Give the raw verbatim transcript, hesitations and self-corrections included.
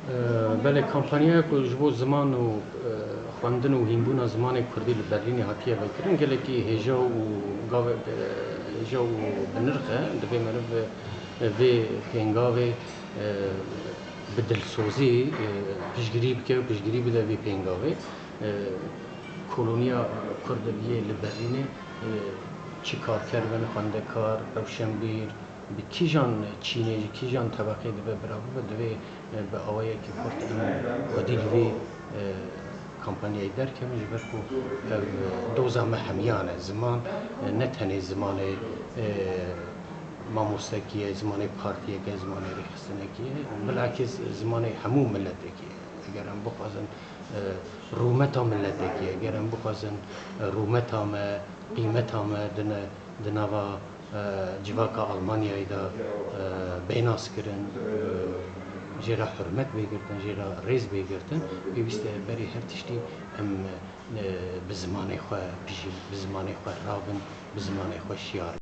Ee, Belê, kampanyaya ku ji bo ziman û, e, xwendin û hînbûna zimanê kurdî li Berlînê hatiye vekirin, gelekî hêja û gave-, e, hêja û bi nirx e. Divê meriv, e, vê pêngavê, e, bi dilsozî, e, piştgirî bike û piştgirî bide vê pêngavê. E, koloniya Kurd yê li Berlînê, e, çi karker bin, xwendekar, rewşenbîr, bi kîjan çînê, ji kîjan tebeqê dibe bira bibe, divê, e, bi awayekî xurt em xwedî li vê, e, kampanyayê derkevin, ji ber ku ev, e, doza me hemiyan e. Ziman, e, ne tenê zimanê, e, mamostekî ye, zimanê partiyek e, zimanê rêxistinekî ye. Bilakis zimanê hemû miletekî ye. Eger em bixwazin, e, rûmeta miletekî ye, eger em bixwazin, e, rûmeta me, qîmeta me di ne-, di nava, e, civaka Almanyayê de, e, bê naskirin, e, jê re hurmet bê girtin, jê re rêz bê girtin, pêwîst e berî her tiştî em, e, bi zimanê xwe bijîn, bi zimanê xwe rabin, bi zimanê xwe şiyar.